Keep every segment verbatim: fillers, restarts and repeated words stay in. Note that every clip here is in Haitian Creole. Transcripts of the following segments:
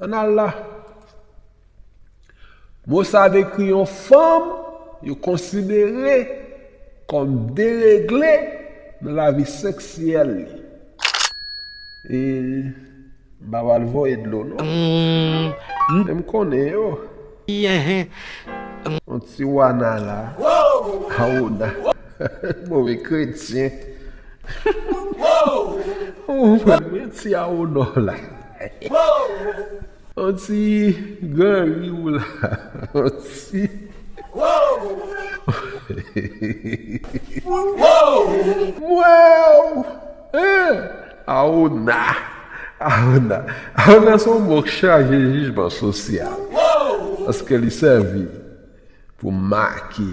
Ann al la. Mo sa a dekri yon fanm yo konsidere kòm deregle nan lavi seksyèl li. E m pa pral voye dlo, non. Men m konnen yo. Yon ti wana la. Awona. Move kretyen. Ou konprann, men ti awona la. Yon ti granri w la. Yon ti. Wow! Hein? Awona. Awona. Awona se yon mo k chaje jijman sosyal. Paske li sèvi pou make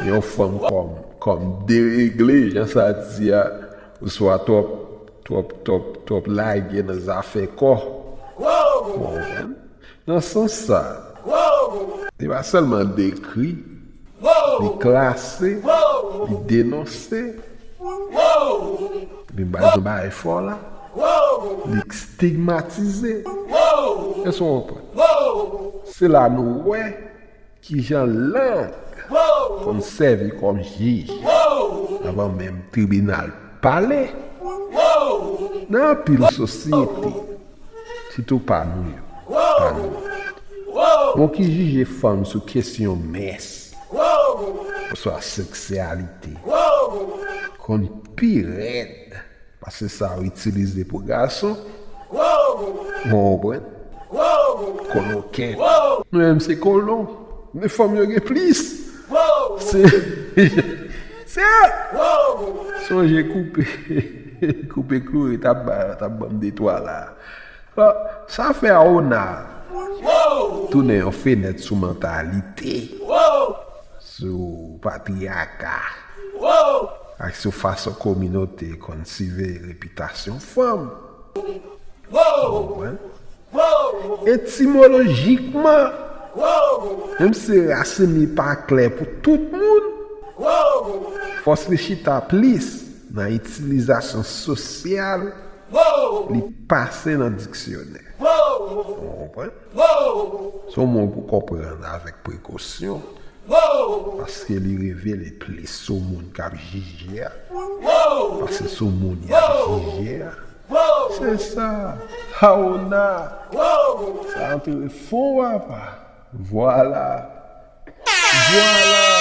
yon fanm kòm, kòm deregle, jan sa di a, oswa twòp, twòp, twòp, twòp lage nan zafè kò. Ou konprann? Nan sans sa, li pa sèlman dekri, li klase, li denonse, li ba nou bagay fò la, li stigmatize. Èske w konprann? Se la nou wè kijan lang konn sèvi kòm jij anvan menm tribinal pale. Nan anpil sosyete, sitou pa nou yo, pa nou yo, moun ki jije fanm sou kesyon mès oswa seksyalite konn pi rèd pase sa yo itilize pou gason. Ou konprann? Kolonken. Nou menm se kolon. Men fanm yo gen plis. Se, se, sonje koupe, koupe kloure, t ap ba, t ap ban m de twa la. Alò, sa fè Awona tounen yon fenèt sou mantalite, sou patriyaka, ak sou fason kominote konn siveye repitasyon fanm. Ou konprann? Etimolojikman, menm si rasin li pa klè pou tout moun, fòs li chita plis nan itilizasyon sosyal li pase nan diksyonè. Ou konprann? Se yon mo pou konprann avèk prekosyon, paske li revele plis sou moun k ap jije a pase sou moun y ap jije a. Se sa. Awona. Sa antre fon, papa. Vwala. Vwala.